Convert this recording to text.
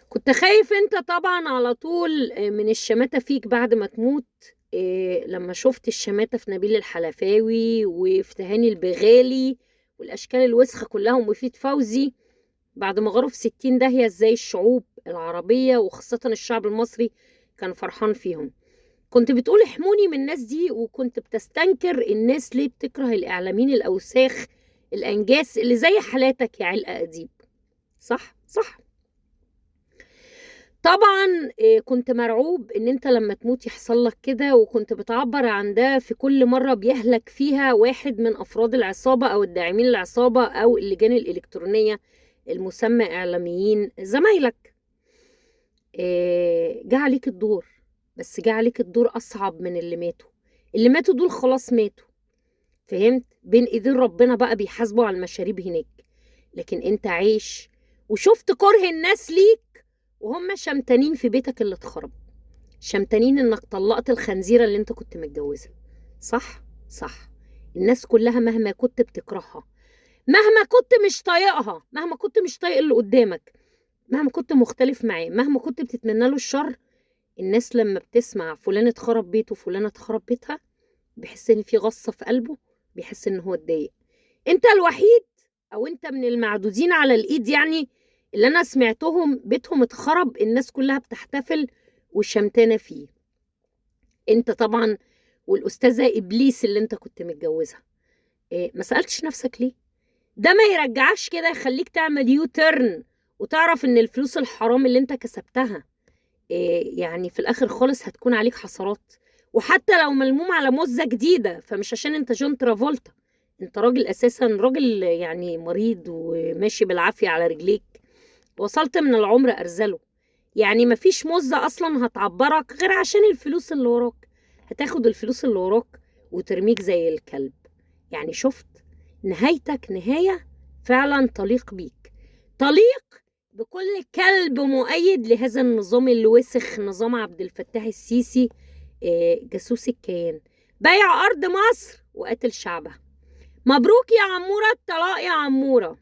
كنت خايف انت طبعا على طول من الشماتة فيك بعد ما تموت. لما شفت الشماتة في نبيل الحلفاوي وفي تهاني البغالي والأشكال الوسخة كلها ومفيد فوزي بعد ما غاروا في 60 داهية، ازاي الشعوب العربية وخاصة الشعب المصري كان فرحان فيهم. كنت بتقول احموني من الناس دي، وكنت بتستنكر الناس ليه بتكره الإعلاميين الأوساخ الأنجاس اللي زي حالاتك يا علقة أديب. صح؟ صح. طبعا كنت مرعوب ان انت لما تموت يحصل لك كده، وكنت بتعبر عن ده في كل مرة بيهلك فيها واحد من افراد العصابة او الداعمين للعصابة او اللجان الالكترونية المسمى اعلاميين زمايلك. جه عليك الدور، بس جه عليك الدور اصعب من اللي ماتوا. اللي ماتوا دول خلاص ماتوا، فهمت؟ بين ايدين ربنا بقى بيحاسبوا على المشاريب هناك، لكن انت عايش وشفت كره الناس ليك وهم شمتانين في بيتك اللي اتخرب، شمتانين انك طلقت الخنزيرة اللي انت كنت متجوزها. صح؟ صح. الناس كلها مهما كنت بتكرهها، مهما كنت مش طايقها، مهما كنت مش طايق اللي قدامك، مهما كنت مختلف معاه، مهما كنت بتتمنى له الشر، الناس لما بتسمع فلان اتخرب بيته وفلانة اتخرب بيتها بيحس ان في غصة في قلبه، بيحس ان هو اتضايق. انت الوحيد او انت من المعدودين على الايد يعني اللي انا سمعتهم بيتهم اتخرب الناس كلها بتحتفل وشمتانة فيه. انت طبعا والاستاذة ابليس اللي انت كنت متجوزها. ما سألتش نفسك ليه؟ ده ما يرجعش كده يخليك تعمل U-turn وتعرف ان الفلوس الحرام اللي انت كسبتها يعني في الاخر خالص هتكون عليك حسرات، وحتى لو ملموم على مزة جديدة فمش عشان انت جون ترافولتا، انت راجل اساسا، راجل يعني مريض وماشي بالعافية على رجليك، وصلت من العمر ارزله، يعني مفيش مزة اصلا هتعبرك غير عشان الفلوس اللي وراك. هتاخد الفلوس اللي وراك وترميك زي الكلب. يعني شفت نهايتك نهاية فعلا تليق بيك، تليق بكل كلب مؤيد لهذا النظام الوسخ، نظام عبد الفتاح السيسي، جاسوس الكيان، بيع أرض مصر وقتل شعبها. مبروك يا عمورة الطلاق يا عمورة.